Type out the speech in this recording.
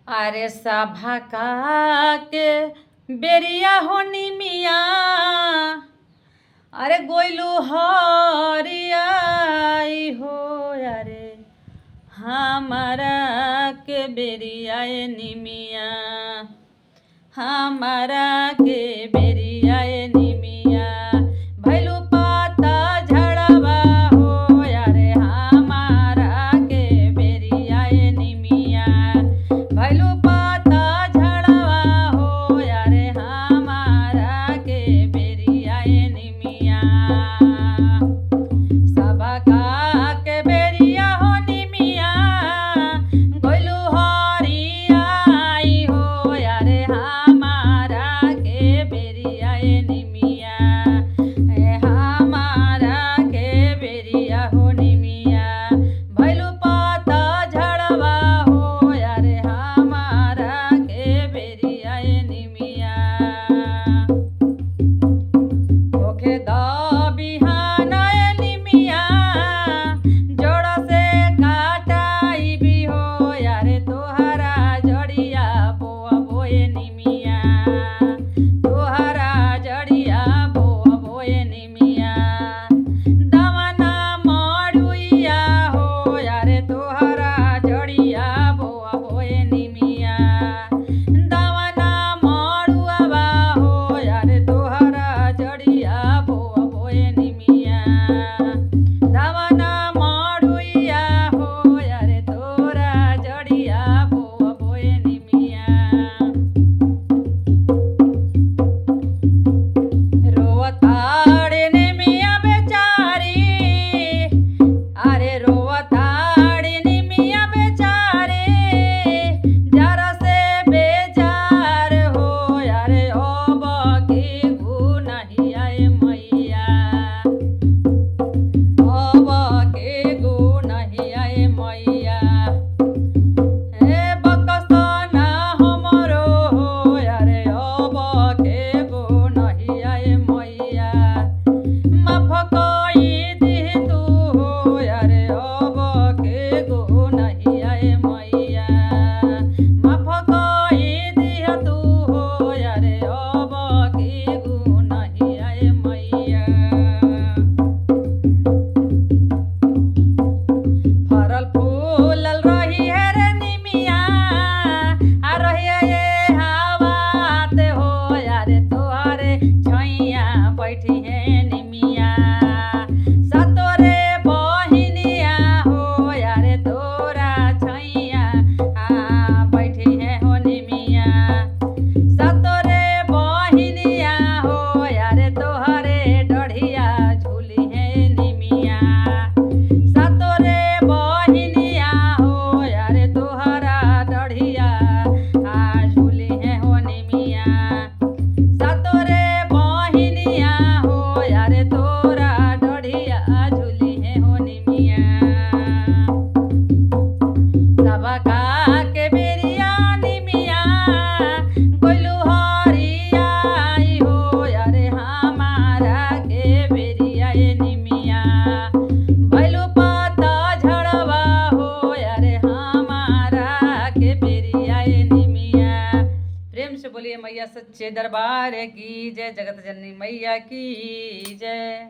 अरे सभा का के बेरिया होनी मिया, अरे गोइलू हरियाई हो, अरे हमारा के बेरिया निमिया, हमारा के बेरिया निमिया। भैलू पाता झड़वा हो, अरे हमारा के बेरिया निमिया। भैलू पाता झड़वा हो, अरे हमारा के बेरिया निमिया। सबका के बेरिया हो निमिया, गोइलू हरियाई हो, अरे हमारा के बेरिया निमिया, हमारा के बेरिया हो निमिया। भैलू पाता झड़वा हो, अरे हमारा के बेरिया निमिया। ओखे द बिहान निमिया, जोड़ से काटाई भी हो, अरे तोहरा जड़िया बोआ बोए निमिया, तोहरा जड़िया बोआ बोए निमिया। दवना मड़ुइया हो, अरे तोहरा जड़िया बोआ बोए निमिया। दवना मड़ुआ हो, अरे तोहरा जड़िया बोआ बोए निमिया। दवना मड़ुइया हो, अरे तोरा जड़िया बोआ बोए निमिया। रोवताड़े निमिया बेचारी, अरे रोवताड़े निमिया बेचारी, जरा से बेजार हो, अरे अब के गुनहिया मैया, अब के गुनहिया मैया। हे बकसना हमरो हो, अरे अब के गुनहिया मैया। माफ कई दिह तू हो, अरे अब के गुनहिया मैया। माफ कई दिह तू हो, अरे अब के गुनहिया मैया। फरल फूलल रही है रे निमिया, आ रही है ये हवात हो, अरे तोहरे छैया बैठी है निमिया। सतोरे बहिनिया हो, अरे तोरा छैया आ बैठी है हो निमिया। सतोरे बहिनिया हो, अरे तोहरे डढ़िया झूली है निमिया। सतोरे बहिनिया हो, अरे तोहरा डढ़िया आ झूली है हो निमिया। सतोरे बहिनिया हो, अरे तोरा डढ़िया झूली है हो निमिया। सबका के बेरिया निमिया, गोइलू हरियाई हो, अरे हमारा के बेरिया निमिया। भैलू पाता झड़वा हो, अरे हमारा के बेरिया निमिया। प्रेम से बोलिए मैया सच्चे दरबार की जय, जगत जननी मैया की जय।